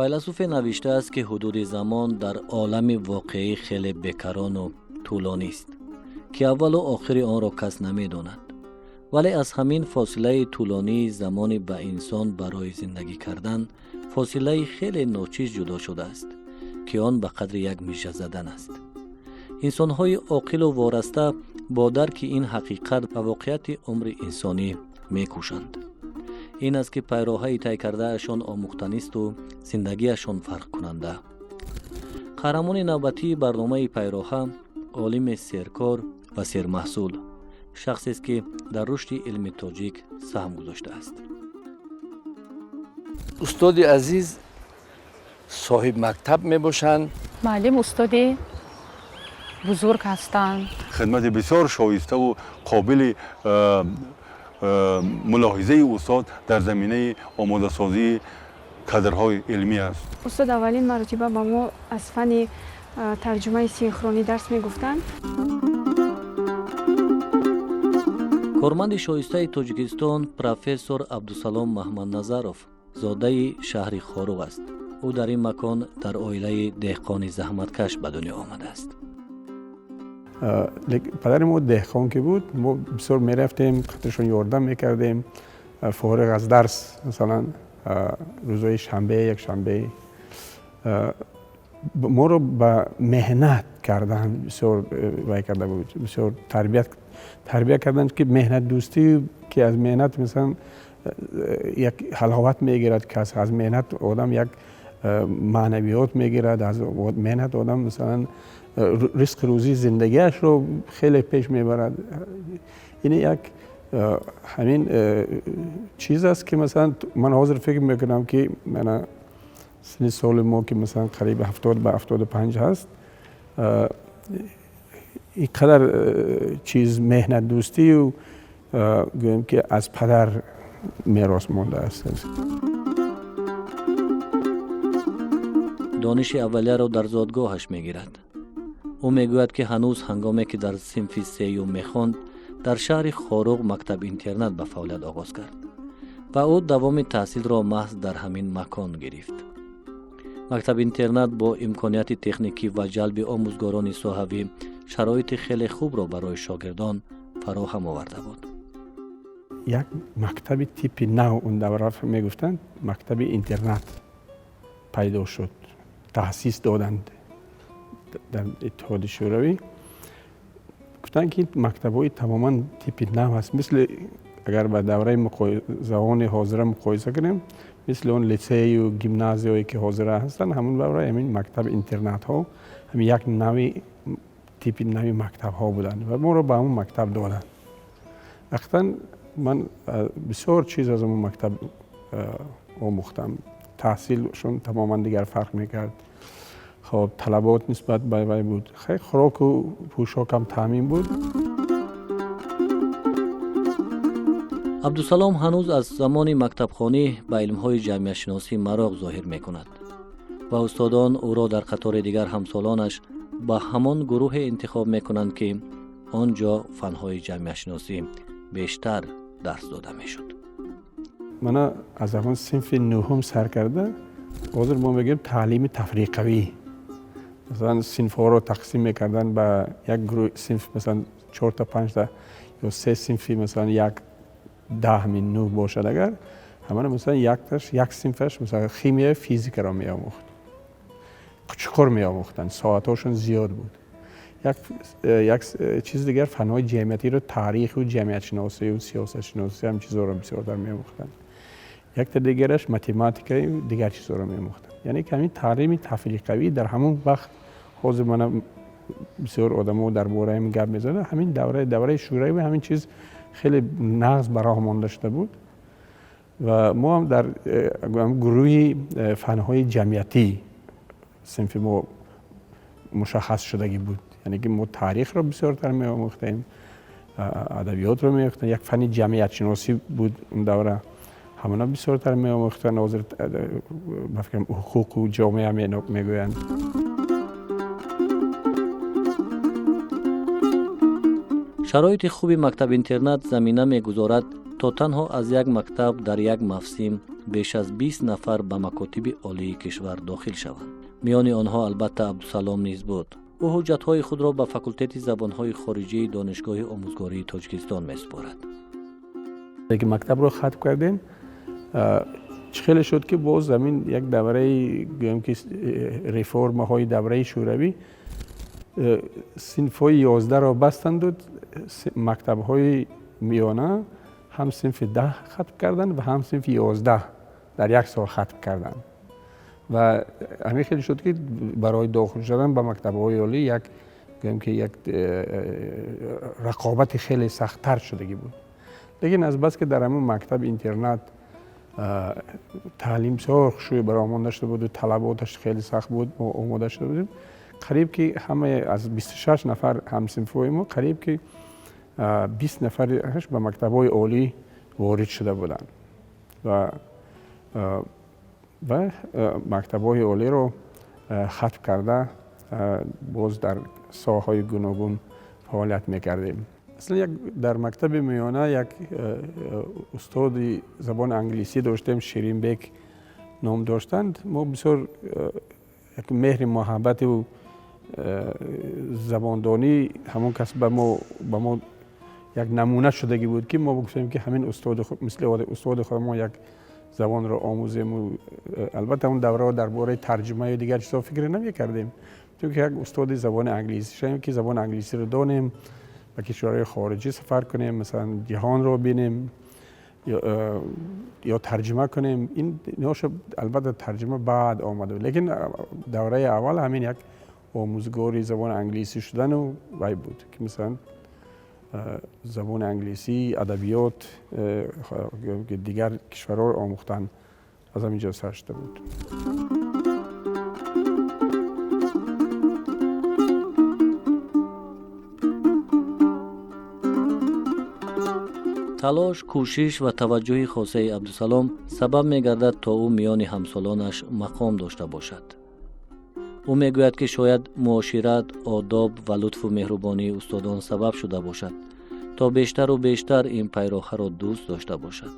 Файласуфе навиштааст, ки ҳудуди замон дар олами воқеӣ хеле бекарону тӯлонист, ки аввалу охири онро кас намедонад. Вале аз ҳамин фосилаи тӯлонии замони ба инсон барои зиндагӣ кардан фосилаи хеле ночиз ҷудо шудааст, ки он ба қадри як мижа задан аст. Инсонҳои оқилу вораста бо дарки ин ҳақиқат ба воқеияти умри инсонӣ мекӯшанд. Ин аст, ки пайроҳаи тай кардаашон омӯхтанисту зиндагиашон фарқкунанда. Қаҳрамони навбатии барномаи «Пайроҳа» олими серкор ва сермаҳсул, шахсест, ки дар рушди илми тоҷик саҳм гузоштааст. Устоди азиз соҳиб мактаб мебошанд. Муаллим устоди бузург ҳастанд. Хидмати бисёр шоиставу қобили мулоҳизаи устод дар заминаи омодасозии кадрҳои илмӣ аст. Устод аввалин маротиба ба мо аз фанни тарҷумаи синхронӣ дарс мегуфтанд. Корманди шоистаи Тоҷикистон, профессор Абдусалом Маҳмадназаров зодаи шаҳри Хоруғ аст. Ӯ дар ин макон дар оилаи деҳқони заҳматкаш ба дунё омадааст. Падари мо деҳқон ки буд, мо бисёр мерафтем, қатишон ёрдам мекардем. Фориғ аз дарс, масалан, рӯзҳои шанбе, якшанбе, моро ба меҳнат кардан бисёр вай карда буд, бисёр тарбия карданд, ки меҳнатдӯстӣ, ки аз меҳнат, масалан, як ҳаловат мегирад кас, аз меҳнат одам як маънавиёт мегирад, аз меҳнат одам, масалан, ризқи рӯзии зиндагиашро хеле пеш мебарад. Ин як ҳамин чиз аст, ки, масалан, ман ҳозир фикр мекунам, ки мана синни соли мо, ки, масалан, қариби 70 ба 75 ҳаст, ин қадар чиз меҳнатдӯстию гӯем, ки аз падар мерос мондааст. Дониши аввалияро дар зодгоҳаш мегирад. Ӯ мегӯяд, ки ҳанӯз ҳангоме ки дар синфи сеюм мехонд, дар шаҳри Хоруғ мактаб-интернат ба фаъолият оғоз кард ва ӯ давоми таҳсилро маҳз дар ҳамин макон гирифт. Мактаб-интернат бо имконияти техникӣ ва ҷалби омӯзгорони соҳавӣ шароити хеле хубро барои шогирдон фароҳам оварда буд. Як мактаби типи нав, он давра мегуфтанд, мактаби интернат пайдо шуд, таъсис доданд дар Иттиҳоди Шӯравӣ. Гуфтанд, ки мактабҳои тамоман типи нав аст, мисли агар ба давраи замони ҳозира муқоиса кунем, мисли он литсею гимназияое ки ҳозира ҳастанд, ҳамон давра ҳамин мактаби интернатҳо ҳамин як нави типи нави мактабҳо буданд ва моро ба ҳамон мактаб доданд. Ҳақиқатан, ман бисёр чиз аз ҳамон мактаб омӯхтам. Таҳсилшон тамоман дигар фарқ мекард. Хоб, талабот нисбат ба вай буд, хӯроку пӯшокам таъмин буд. Абдусалом ҳанӯз аз замони мактабхонӣ ба илмҳои ҷамъиятшиносӣ мароқ зоҳир мекунад ва устодон ӯро дар қатори дигар ҳамсолонаш ба ҳамон гурӯҳе интихоб мекунанд, ки он ҷо фанҳои ҷамъиятшиносӣ бештар дарс дода мешуд. Мана, аз ҳамон синфи нӯҳум сар карда, ҳозир мо мегӯем таълими тафриқавӣ, масалан, синфҳоро тақсим мекарданд ба як гурӯҳ синф, масалан, чорта, панҷта ё се синфи, масалан, як 10 мин нӯҳ бошад агар, ҳамана, масалан, якташ, як синфаш, масалан, химия, физикаро меомӯхт, чуқур меомӯхтанд, соатҳошон зиёд буд. Як чиз дигар, фанҳои ҷамъиятиро, таъриху ҷамъиятшиносию сиёсатшиносӣ, ҳам чизҳоро бисёртар меомӯхтанд. Якта дигараш математикаю дигар чизҳоро меомӯхтанд. Яъне ки ҳамин таълими тафриқавӣ дар ҳамон вақт, ҳозир мана бисёр одамо дар бораи ин гап мезананд, ҳамин давраи Шӯравӣ ҳамин чиз хеле нағз ба роҳ монда шуда буд ва мо ҳам дар гурӯҳи фанҳои ҷамъиятӣ синфи мо мушаххас шудагӣ буд. Яъне ки мо таърихро бисёртар меомӯхтем, адабиётро меомӯхтем, як фанни ҷамъиятшиносӣ буд он давра, ҳамона бисёртар меомӯхтанд. Ҳозир ба фикрам, ҳуқуқу ҷомеа мегӯянд. Шароити хуби мактаб-интернат замина мегузорад, то То танҳо аз як мактаб дар як мавсим беш аз 20 нафар ба макотиби олии кишвар дохил шаванд. Миёни онҳо албатта Абдусалом низ буд. Ӯ ҳуҷҷатҳои худро ба факултети забонҳои хориҷии Донишгоҳи омӯзгории Тоҷикистон месупорад. Ки мактабро хатм кардем, чӣ хеле шуд, ки боз ҳамин як давраи, гӯем ки реформаҳои давраи шӯравӣ, синфҳои 11-ро бастанду мактабҳои миёна ҳам синфи 10 хатм карданд ва ҳам синфи 11 дар як сол хатм карданд. Ва ҳамин хеле шуд, ки барои дохил шудан ба мактабҳои олӣ як, гӯем ки, як рақобати хеле сахттар шудагӣ буд. Лекин азбаски дар ҳамин мактаб интернат таълим бисёр хушрӯй барои монда шуда буду талаботаш хеле сахт буд, мо омода шуда будем. Қариб ки ҳамаи аз 26 нафар ҳамсинфҳои мо қариб ки 20 нафараш ба мактабҳои олӣ ворид шуда буданд ва мактабҳои олиро хатм карда, боз дар соҳаҳои гуногун фаъолият мекардем. Аслан як дар мактаби миёна як устоди забони англисӣ доштем, Ширинбек ном доштанд. Мо бисёр як меҳри муҳаббату забондонӣ ҳамон кас ба мо як намуна шудагӣ буд, ки мо гуфтем, ки ҳамин устоди, мисли устоди худ мо як забонро омӯзему. Албатта, он давраҳо дар бораи тарҷумаю дигар чизҳо фикр намекардем, чунки як устоди забони англисӣ шавем, ки забони англисиро донем, ба кишварҳои хориҷӣ сафар кунем, масалан, ҷаҳонро бинем ё тарҷума кунем. Инҳошо албатта тарҷума баъд омада, лекин давраи аввал ҳамин як омӯзгори забони англисӣ шудану вай буд, ки масалан забони англисӣ, адабиёт, дигар кишварҳоро омӯхтан аз ҳамин ҷо сар шуда буд. Талош, кӯшиш ва таваҷҷӯҳи хосаи Абдусалом сабаб мегардад, то ӯ миёни ҳамсолонаш мақом дошта бошад. Ӯ мегӯяд, ки шояд муошират, одоб ва лутфу меҳрубонии устодон сабаб шуда бошад, то бештару бештар ин пайроҳаро дӯст дошта бошад,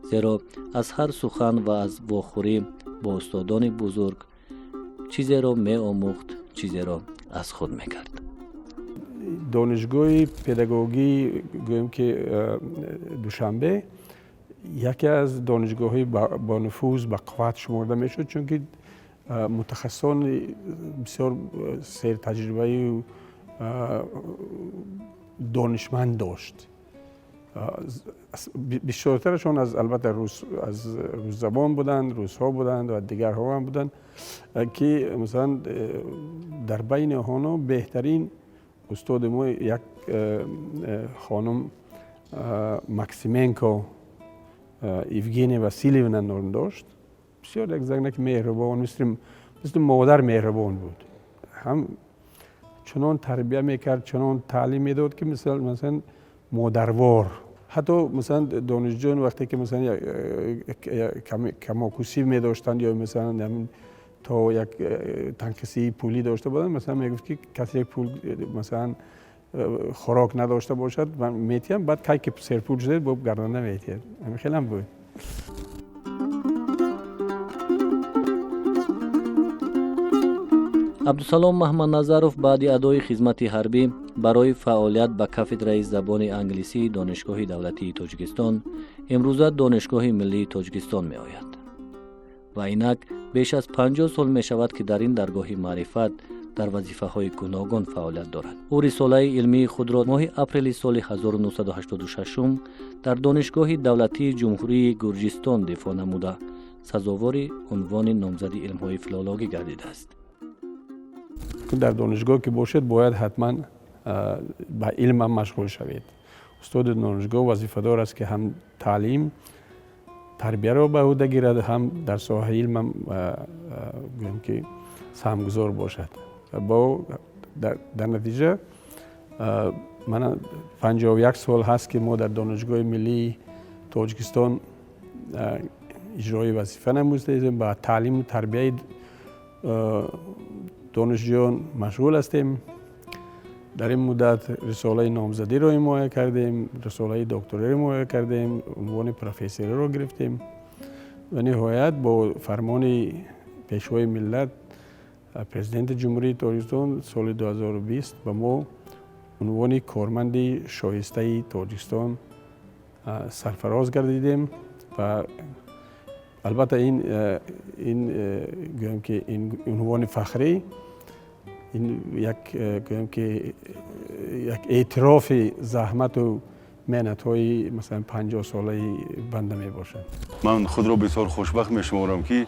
зеро аз ҳар сухан ва аз вохӯрӣ бо устодони бузург чизеро меомӯхт, чизеро аз худ мекард. Донишгоҳи педагогӣ, гӯем ки Душанбе, яке аз донишгоҳҳои бонуфуз, бақувват шуморда мешуд, чунки мутахассисони бисёр сертаҷрибаю донишманд дошт. Бисёртарашон аз, албатта, аз русзабон буданд, русҳо буданд ва дигарҳо ҳам буданд, ки масалан дар байни онҳо беҳтарин устоди мо як хонум Максименко Евгения Васильевна ном дошт. Бисёр як занаки меҳрубон, мисли модар меҳрубон буд. Ҳам чунон тарбия мекард, чунон таълим медод, ки масалан модарвор. Ҳатто масалан донишҷӯён вақте ки масалан камокусӣ медоштанд ё масалан то як танқисии пулӣ дошта буданд, масалан мегуфт, ки касе пул, масалан хӯрок надошта бошад, ман метиҳам, баъд кай ки серпул шудед, бо гарданда метиҳед. Ҳамин хелам буд. Абдусалом Маҳмадназаров баъди адои хизмати ҳарбӣ барои фаъолият ба кафедраи забони англисии Донишгоҳи давлатии Тоҷикистон, имрӯза Донишгоҳи миллии Тоҷикистон, меояд ва инак беш аз 50 сол мешавад, ки дар ин даргоҳи маърифат дар вазифаҳои гуногун фаъолият дорад. Ӯ рисолаи илмии худро моҳи апрели соли 1986 дар Донишгоҳи давлатии Ҷумҳурии Гурҷистон дифоъ намуда, сазовори унвони номзади илмҳои филологӣ гардидааст. Дар донишгоҳ ки бошед, бояд ҳатман ба илмам машғул шавед. Устоди донишгоҳ вазифадор аст, ки ҳам таълим тарбияро ба ӯҳда гирад, ҳам дар соҳаи илмам, гӯем ки, саҳмгузор бошад. Бо дар натиҷа мана 51 сол ҳаст, ки мо дар Донишгоҳи миллии Тоҷикистон иҷрои вазифа намудаем, ба таълиму тарбияи донишҷӯён машғул ҳастем. Дар ин муддат рисолаи номзадиро ҳимоя кардем, рисолаи докториро ҳимоя кардем, унвони профессориро гирифтем ва ниҳоят бо фармони Пешвои миллат, Президенти Ҷумҳурии Тоҷикистон соли 2020 ба мо унвони корманди шоистаи Тоҷикистон сарфароз гардидем. Ва албатта ин гӯям ки ин унвони фахрӣ, ин як гӯям ки як эътирофи заҳмату меҳнатҳои масалан 50-солаи банда мебошад. Ман худро бисёр хушбахт мешуморам, ки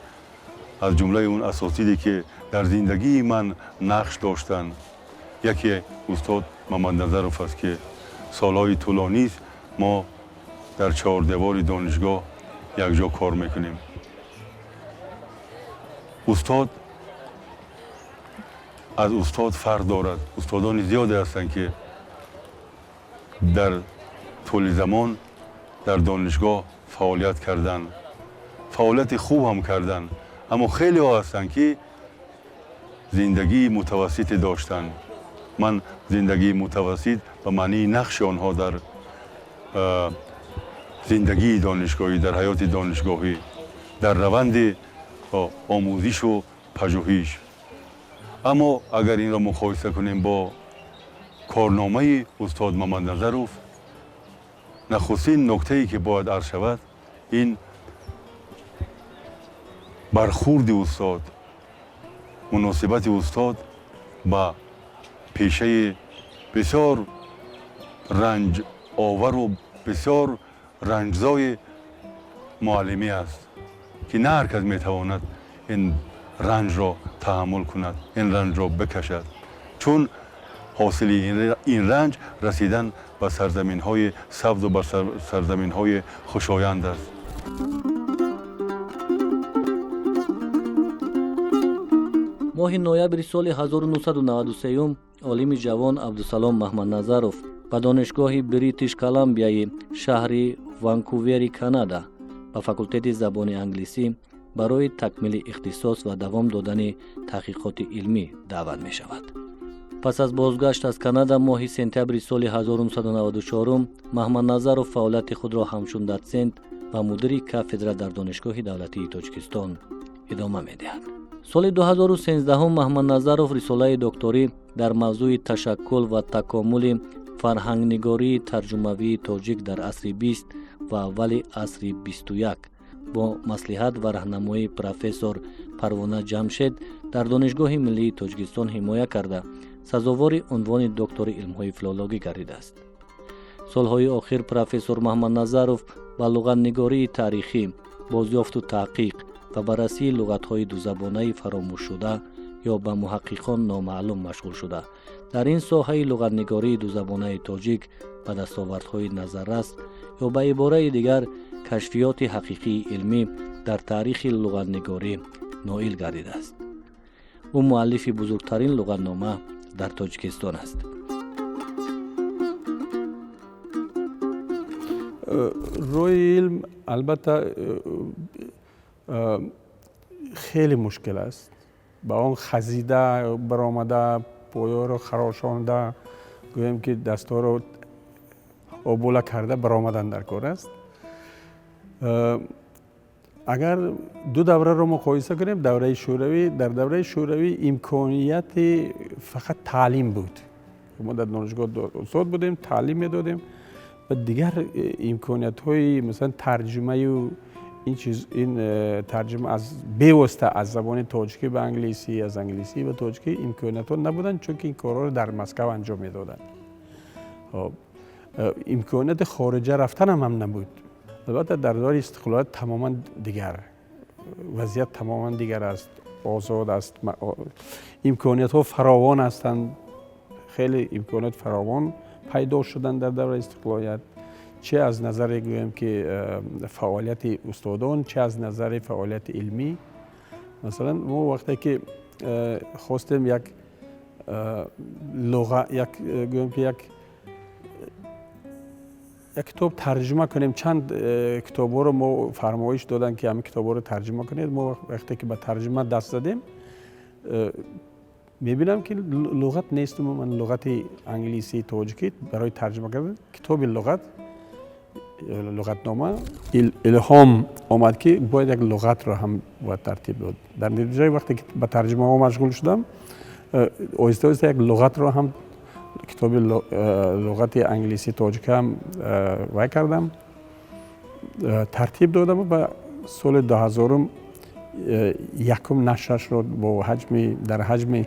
аз ҷумлаи он асотиде, ки дар зиндагии ман нақш доштанд, яке устод Мамадназаров аст, ки солҳои тӯлонист мо дар чордевори донишгоҳ якҷо кор мекунем. Устод аз устод фарқ дорад. Устодони зиёде ҳастанд, ки дар тӯли замон дар донишгоҳ фаъолият карданд, фаъолияти хуб ҳам карданд, аммо хелеҳо ҳастанд, ки зиндагии мутавассите доштанд. Ман зиндагии мутавассит ба маънии нақши онҳо дар зиндагии донишгоҳӣ, дар ҳаёти донишгоҳӣ, дар раванди омӯзишу пажӯҳиш. Аммо агар инро муқоиса кунем бо корномаи устод Мамадназаров, нахустин нуктае, ки бояд арз шавад, ин бархурди устод, муносибати устод ба пешаи бисёр ранҷовару бисёр ранҷзои муаллимӣ аст, ки на ҳар кас метавонад ин ранҷро таҳаммул кунад, ин ранҷро бикашад, чун ҳосили ин ранҷ расидан ба сарзаминҳои сабзу ба сарзаминҳои хушоянд аст. Моҳи ноябри соли 1993 олими ҷавон Абдусалом Маҳмадназаров ба Донишгоҳи Бритиш Коламбияи шаҳри Ванкувери Канада ба факултети забони англисӣ барои такмили ихтисос ва давом додани таҳқиқоти илмӣ даъват мешавад. Пас аз бозгашт аз Канада моҳи сентябри соли 1994 Маҳмадназаров фаъолияти худро ҳамчун дотсент ва мудири кафедра дар Донишгоҳи давлатии Тоҷикистон идома медиҳад. Соли 2013 Маҳмадназаров рисолаи докторӣ дар мавзӯи ташаккул ва такомули фарҳангнигории тарҷумавии тоҷик дар асри 20 ва аввали асри 21 бо маслиҳат ва раҳнамоии профессор Парвона Ҷамшед дар Донишгоҳи миллии Тоҷикистон ҳимоя карда, сазовори унвони доктори илмҳои филологӣ гардидааст. Солҳои охир профессор Маҳмадназаров ба луғатнигории таърихӣ, бозёфту таҳқиқ ва баррасии луғатҳои дузабонаи фаромӯшшуда ё ба муҳаққиқон номаълум машғул шуда, дар ин соҳаи луғатнигории дузабонаи тоҷик ба дастовардҳои назаррас ё ба ибораи дигар кашфиёти ҳақиқии илмӣ дар таърихи луғатнигорӣ ноил гардидааст. Ӯ муаллифи бузургтарин луғатнома дар Тоҷикистон аст. Роҳи илм албатта хеле мушкил аст. Ба он хазида баромада, поёро харошонда, гӯем ки дастҳоро обола карда баромадан дар кор аст. Агар ду давраро муқоиса кунем, давраи шӯравӣ, дар давраи шӯравӣ имконияти фақат таълим буд. Мо дар донишгоҳ устод будем, таълим медодем ва дигар имкониятҳои масалан тарҷумаю ин чиз, ин тарҷума аз бевосита аз забони тоҷикӣ ба англисӣ, аз англисӣ ба тоҷикӣ имкониятҳо набуданд, чунки ин корҳоро дар Москав анҷом медоданд. Хоб, имконияти хориҷа рафтанам ҳам набуд. Албатта дар давраи истиқлолият тамоман дигар вазъият, тамоман дигар аст, озод аст, имкониятҳо фаровон ҳастанд, хеле имконият фаровон пайдо шуданд дар давраи истиқлолият, чӣ аз назаре гӯем ки фаъолияти устодон, чӣ аз назари фаъолияти илмӣ. Масалан, мо вақте ки хостем як луға, як гӯем ки як китоб тарҷума кунем, чанд китобҳоро мо фармоиш доданд, ки ҳамин китобҳоро тарҷума кунед. Мо вақте ки ба тарҷума даст задем, Мебинам, ки луғат нест, умуман луғати англисии тоҷикӣ барои тарҷума кардан, китоби луғат, луғатнома. Илҳом омад, ки бояд як луғатро ҳам бояд тартиб дод. Дар натиҷаи вақте ки ба тарҷумаҳо машғул шудам, оҳиста оҳиста як луғатро ҳам, китоби луғати англисии тоҷикӣ ҳам вай кардам, тартиб додам ва соли 2000-ум якум нашрашро бо ҳаҷми дар ҳаҷми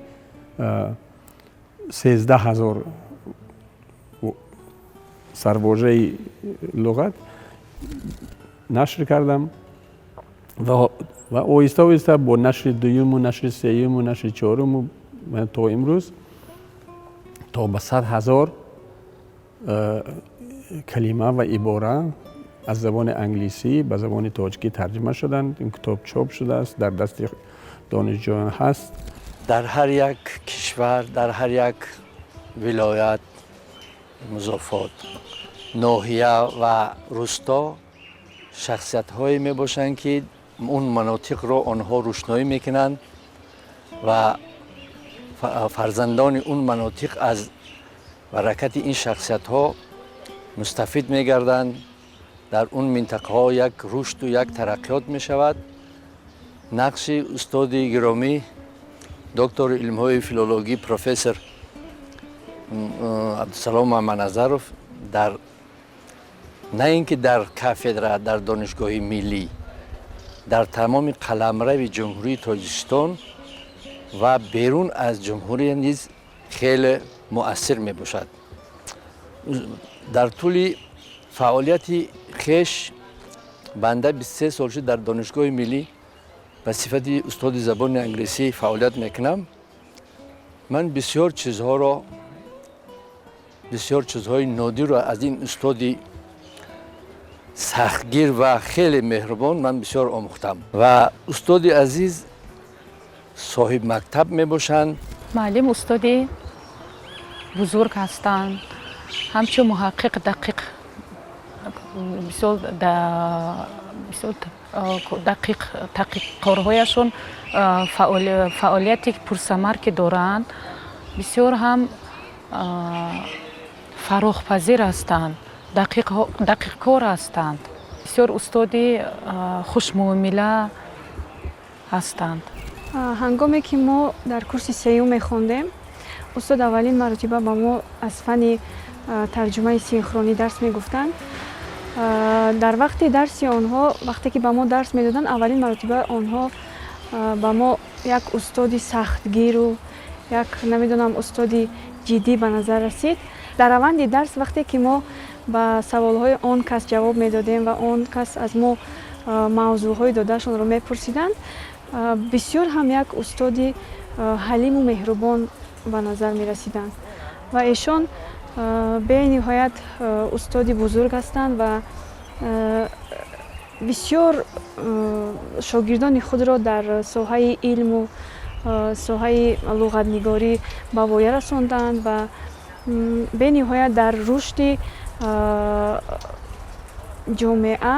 13 000 сарвожаи луғат нашр кардам ва оҳиста оҳиста бо нашри дуюму нашри сеюму нашри чоруму то имрӯз то ба 100 000 калима ва ибора аз забони англисӣ ба забони тоҷикӣ тарҷума шуданд. Ин китоб чоп шудааст, дар дасти донишҷӯён ҳаст. Дар ҳар як кишвар, дар ҳар як вилоят, музофот, ноҳия ва рӯсто шахсиятҳое мебошанд, ки он манотиқро онҳо рӯшноӣ мекунанд ва фарзандони он манотиқ аз баракати ин шахсиятҳо мустафид мегарданд. Дар он минтақаҳо як рушду як тараққиёт мешавад. Нақши устоди гиромӣ, доктори илмҳои филологӣ, профессор Абдусалом Маманазаров дар на ин ки дар кафедра, дар Донишгоҳи миллӣ, дар тамоми қаламрави Ҷумҳурии Тоҷикистон ва берун аз ҷумҳурия низ хеле муассир мебошад. Дар тӯли фаъолияти хеш банда 23 сол шуд дар Донишгоҳи миллӣ ба сифати устоди забони англисӣ фаъолият мекунам. Ман бисёр чизҳоро, бисёр чизҳои нодирро аз ин устоди сахтгир ва хеле меҳрубон ман бисёр омӯхтам. Ва устоди азиз соҳиб мактаб мебошанд. Муаллим устоди бузург ҳастанд, ҳамчун муҳаққиқ дақиқ, бисёр бисёр дақиқ таҳқиқкорҳояшон, фаъолияти пурсамар ки доранд, бисёр ҳам фарохпазир ҳастанд, дақиқкор ҳастанд, бисёр устоди хушмуомила ҳастанд. Ҳангоме ки мо дар курси сеюм мехондем, устод аввалин маротиба ба мо аз фанни тарҷумаи синхронӣ дарс мегуфтанд. Дар вақти дарси онҳо, вақте ки ба мо дарс медоданд, аввалин маротиба онҳо ба мо як устоди сахтгиру як, намедонам, устоди ҷиддӣ ба назар расид. Дар раванди дарс, вақте ки мо ба саволҳои он кас ҷавоб медодем ва он кас аз мо мавзӯъҳои додаашонро мепурсиданд, бисёр ҳам як устоди ҳалиму меҳрубон ба назар мерасиданд. Ва эшон бениҳоят устоди бузург ҳастанд ва бисёр шогирдони худро дар соҳаи илму соҳаи луғатнигорӣ ба воя расонданд ва бениҳоят дар рушди ҷомеа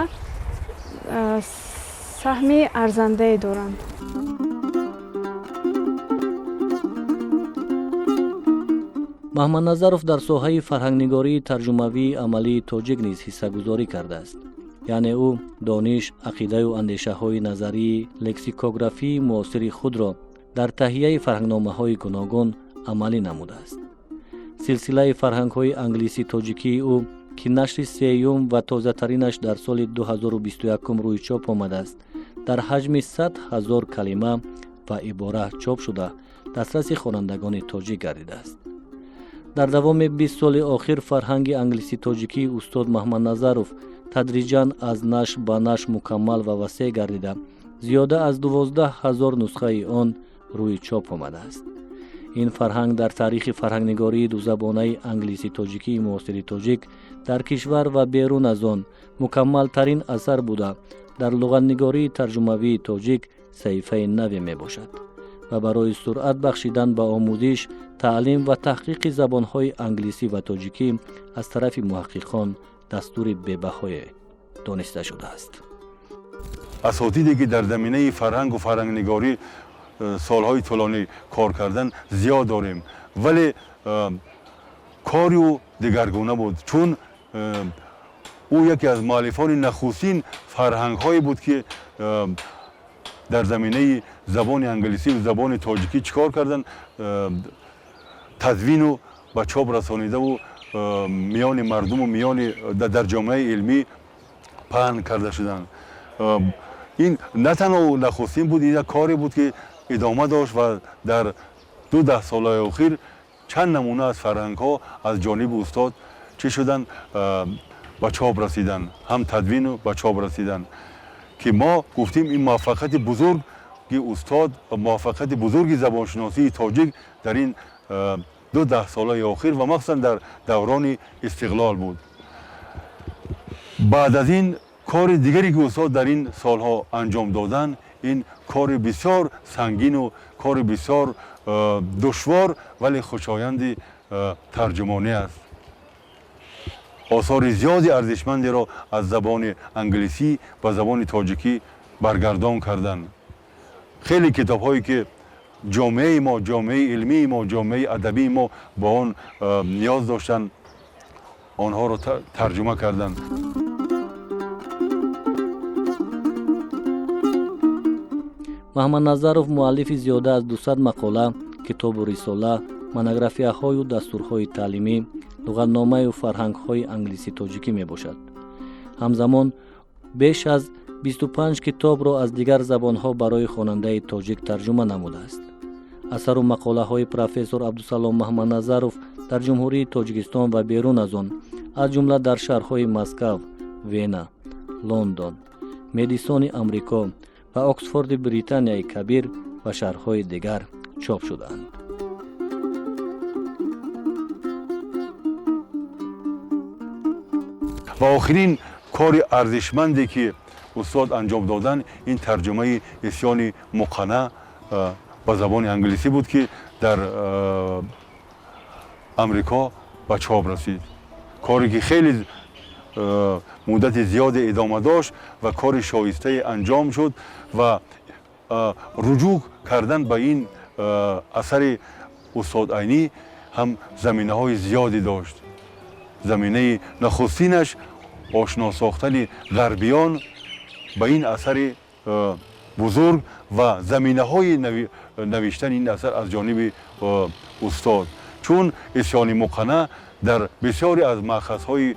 саҳми арзандае доранд. Маҳмадназаров дар соҳаи фарҳангнигории тарҷумавии амалии тоҷик низ ҳиссагузорӣ кардааст. Яъне ӯ дониш, ақидаю андешаҳои назарии лексикографии муосири худро дар таҳияи фарҳангномаҳои гуногун амалӣ намудааст. Силсилаи фарҳангҳои англисӣ-тоҷикии ӯ, ки нашри сеюм ва тозатаринаш дар соли 2021 рӯи чоп омадааст, дар ҳаҷми 100 000 калима ва ибора чоп шуда, дастраси хонандагони тоҷик гардидааст. Дар давоми 20 соли охир фарҳанги англисӣ-тоҷикии устод Маҳмадназаров тадриҷан аз нашр ба нашр мукаммал ва васеъ гардида, зиёда аз 12 000 нусхаи он рӯи чоп омадааст. Ин фарҳанг дар таърихи фарҳангнигории дузабонаи англисӣ-тоҷикии муосири тоҷик дар кишвар ва берун аз он мукаммалтарин асар буда, дар луғатнигории тарҷумавии тоҷик саҳифаи наве мебошад ва барои суръат бахшидан ба омӯзиш, таълим ва таҳқиқи забонҳои англисӣ ва тоҷикӣ аз тарафи муҳаққиқон дастури бебаҳое дониста шудааст. Асотиде, ки дар заминаи фарҳангу фарҳангнигорӣ Солҳои тӯлонӣ кор кардан зиёд дорем, вале кори ӯ дигаргуна буд, чун ӯ яке аз муаллифони нахустин фарҳангҳое буд, ки дар заминаи забони англисӣ забони тоҷикӣ чӣ кор кардан, тадвину ба чоп расонидаву миёни мардуму миёни дар ҷомеаи илмӣ паҳн карда шуданд. Ин на танҳо нахустин буд, ин як коре буд, ки идома дошт ва дар 2 даҳсолаи охир чанд намуна аз фарҳангҳо аз ҷониби устод чӣ шуданд, ба чоп расиданд, ҳам тадвину ба чоп расиданд, ки мо гуфтем ин муваффақияти бузурги устод ва муваффақияти бузурги забоншиносии тоҷик дар ин 2 даҳсолаи охир ва махсусан дар даврони истиқлол буд. Баъд аз ин кори дигаре, ки устод дар ин солҳо анҷом доданд, ин кори бисёр сангину кори бисёр душвор, вале хушоянди тарҷумонӣ аст. Осори зиёди арзишмандеро аз забони англисӣ ба забони тоҷикӣ баргардон карданд. Хеле китобҳое, ки ҷомеаи мо, ҷомеаи илмии мо, ҷомеаи адабии мо ба он ниёз доштанд, онҳоро тарҷума карданд. Маҳмадназаров муаллифи зиёда аз 200 мақола, китобу рисола, монографияҳою дастурҳои таълимӣ, луғатномаю фарҳангҳои англисӣ-тоҷикӣ мебошад. Ҳамзамон беш аз 25 китобро аз дигар забонҳо барои хонандаи тоҷик тарҷума намудааст. Асару мақолаҳои профессор Абдусалом Маҳмадназаров дар Ҷумҳурии Тоҷикистон ва берун аз он, аз ҷумла дар шаҳрҳои Москав, Вена, Лондон, Медисони Амрико ва Оксфорди Британияи Кабир ва шаҳрҳои дигар чоп шудаанд. Ва охирин кори арзишманде, ки устод анҷом доданд, ин тарҷумаи Исёни Муқана ба забони англисӣ буд, ки дар Амрико ба чоп расид. Коре, ки хеле муддати зиёде идома дошт ва кори шоистае анҷом шуд ва руҷӯъ кардан ба ин асари устод Айнӣ ҳам заминаҳои зиёде дошт. Заминаи нахустинаш ошно сохтани ғарбиён ба ин асари бузург ва заминаҳои навиштани ин асар аз ҷониби устод, чун Исёни Муқана дар бисёре аз маъхазҳои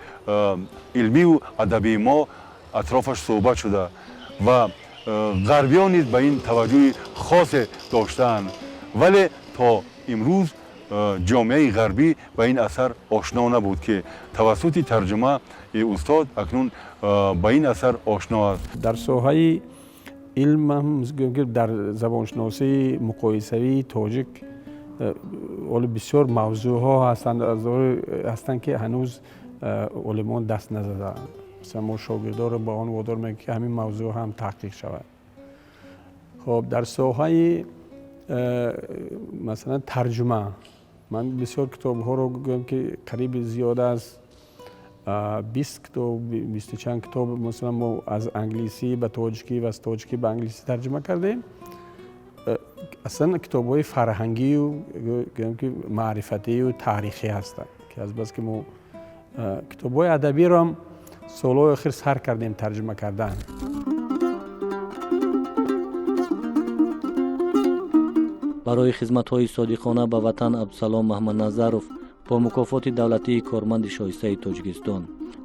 илмию адабии мо атрофаш суҳбат шуда ва ғарбиён низ ба ин таваҷҷӯҳи хосе доштаанд, вале то имрӯз ҷомеаи ғарбӣ ба ин асар ошно набуд, ки тавассути тарҷумаи устод акнун ба ин асар ошно аст. Дар соҳаи илм, дар забоншиносии муқоисавии тоҷик ҳоло бисёр мавзӯъҳо ҳастанд, ки ҳанӯз олимон даст назадаанд. Масалан, мо шогирдонро ба он водор мекунем, ки ҳамин мавзӯъ ҳам таҳқиқ шавад. Хоб, дар соҳаи масалан тарҷума ман бисёр китобҳоро гӯям, ки қариби зиёда аз 20 китоб, бисту чанд китоб масалан мо аз англисӣ ба тоҷикӣ ва аз тоҷикӣ ба англисӣ тарҷума кардем. Аслан китобҳои фарҳангию гӯям, ки маърифатию таърихӣ ҳастанд, ки азбаски мо китобҳои адабиро ҳам солҳои охир сар кардем тарҷума кардан. Барои хизматҳои содиқона ба ватан Абдусалом Маҳмадназаров бо мукофоти давлатии корманди шоистаи Тоҷикистон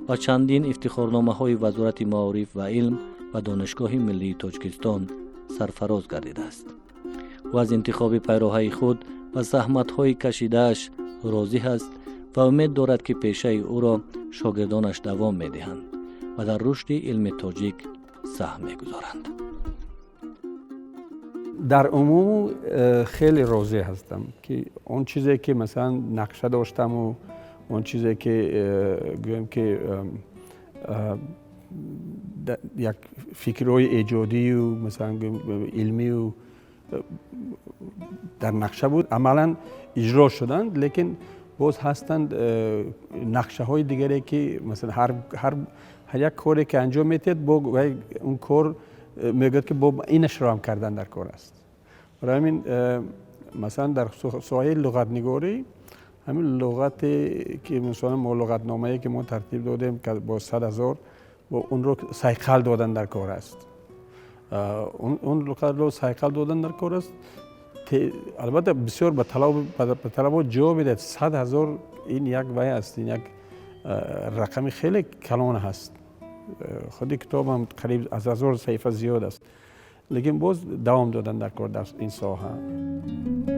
ва чандин ифтихорномаҳои Вазорати маориф ва илм ва Донишгоҳи миллии Тоҷикистон сарфароз гардидааст. Ӯ аз интихоби пайроҳаи худ ва заҳматҳои кашидааш розӣ ҳаст ва умед дорад, ки пешаи ӯро шогирдонаш давом медиҳанд ва дар рушди илми тоҷик саҳм мегузоранд. Дар умум хеле розӣ ҳастам, ки он чизе, ки масалан нақша доштаму он чизе, ки гӯем, ки як фикрҳои эҷодию масалан илмию дар нақша буд, амалан иҷро шуданд, лекин боз ҳастанд нақшаҳои дигаре, ки масалан ҳар як коре, ки анҷом медиҳед, бо он кор мегӯяд, ки бо инашро ҳам кардан дар кор аст. Барои ҳамин, масалан, дар соҳаи луғатнигорӣ, ҳамин луғате ки, масалан, мо луғатномае ки мо тартиб додем бо 100 000, бо онро сайқал додан дар кор аст. Он луғатро сайқал додан дар кор аст. Албатта, бисёр ба талабот ҷавоб медиҳад. 100 000 ин як вай аст, ин як рақами хеле калон ҳаст. Худи китобам қариб аз 1000 саҳифа зиёд аст, лекин боз давом додан дар кор дар ин соҳа.